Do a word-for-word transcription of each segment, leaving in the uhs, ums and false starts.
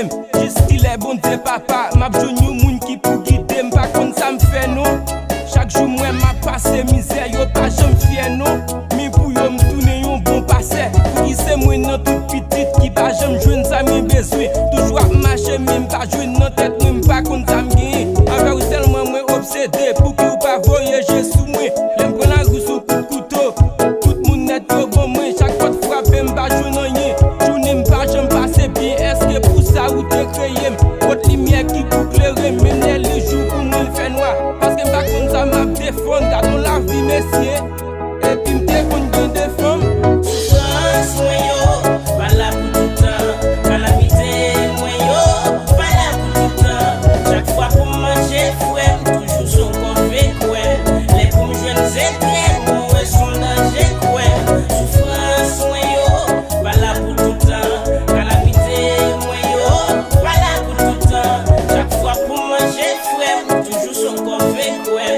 Jis kilè Bondye papa, m ap jwenn yon moun ki pou gide m, pa konn sa m fè non. Chak jou m wè m ap pase mizè, yo pa janm fyè non. Men pou yo m tounen yon bon pasè. Pouki se mwen nan tout pitit ki pa janm jwenn sa mwen bezwen. Toujou ap mache men m pa jwenn nan tèt mwen, m pa konn sa m genyen. Avè w sèlman mwen obsede, pouki w pa voye je sou mwen. Lè m pran lari sou kout kouto, tout moun nèt yo ban mwen, chak pòt frape m pa jwenn anyen. Jounen m pa janm pase byen, èske pou sa ou te kreye m? Kot limyè ki pou klere m, menm lè li jou pou mwen l fè nwa. Paske m pa konn sa m ap defann, gad yon lavi mesye. Epi m te konn gen de fanm. Soufrans mwen yo pa la pou toutan. Kalamite mwen yo pa la pou toutan. Chak fwa pou m manje, frè m, toujou se yon kòve kwè. Lè pou m jwenn zetrè, mwen wè se yon danje kwè. Soufrans mwen yo pa la pou toutan. Kalamite mwen yo pa la pou toutan. Chak fwa pou m manje, frè m, toujou se yon kòve kwè.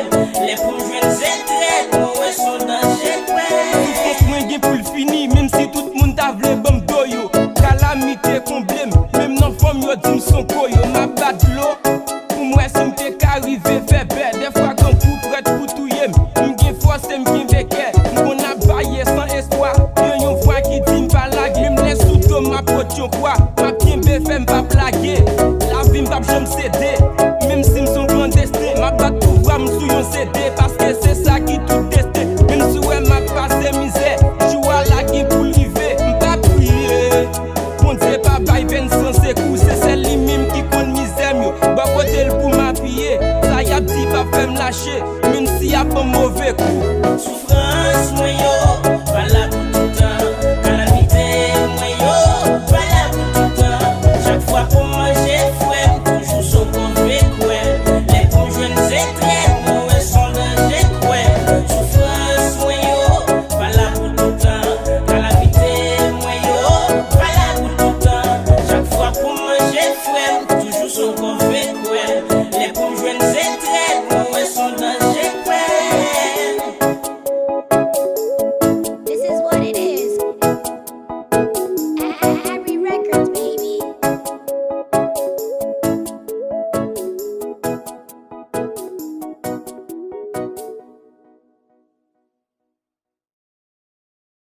Lè pou m jwenn zetrè, mwen wè se yon danje kwè. Soufrans mwen gen pou l fini, menm si tout moun ta vle ban m do yo. Kalamite konble m, menm nan fanm yo di m se yon koyo. M ap bat dlo pou m wè si m te ka rive fè bè. Dèfwa grangou prèt pou touye m. M gen fòs e m kenbe kè. M konn ap baye san espwa. Gen yon vwa ki di m pa lage. Menm lè sou do m ap pot yon kwa, m ap kenbe fè m p ap lage. Lavi m p ap janm sede. Menm si m se yon klandesten, m ap bat pouvwa m sou yon CD. Paske se sa ki tout desten. Menm si w wè m ap pase mizè, jou a la gen pou l rive. M p ap kriye. Bondye pa bay pèsonn sekou, se sèl li menm ki konn mizè m yo. Bò kote l pou m apiye, sa y ap di p ap fè m lache, menm si y ap ban m move kou. Soufrans mwen